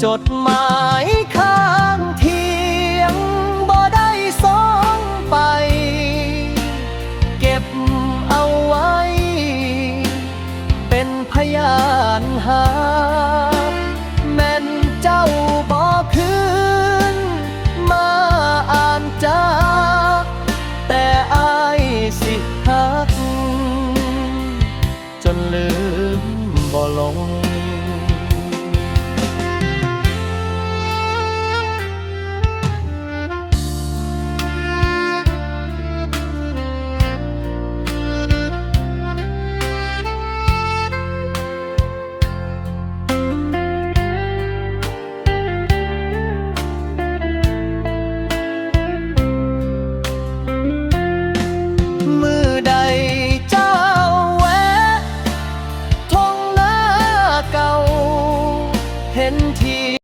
ຈົດໝາຍຄ້າງທ່ຽງບໍ່ໄດ້ສົ່ງໄປ ເກັບເອົາໄວ້ເປັນພະຍານຫາ ແມ່ນເຈົ້າບໍ່ຄືນມາອ່ານຈາ ແຕ່ອ້າຍຊິຮັກ ຈົນລືມບໍ່ລົງ. ມື້ໃດເຈົ້າແວະທົ່ງນາເກົ່າ ເຫັນທີ່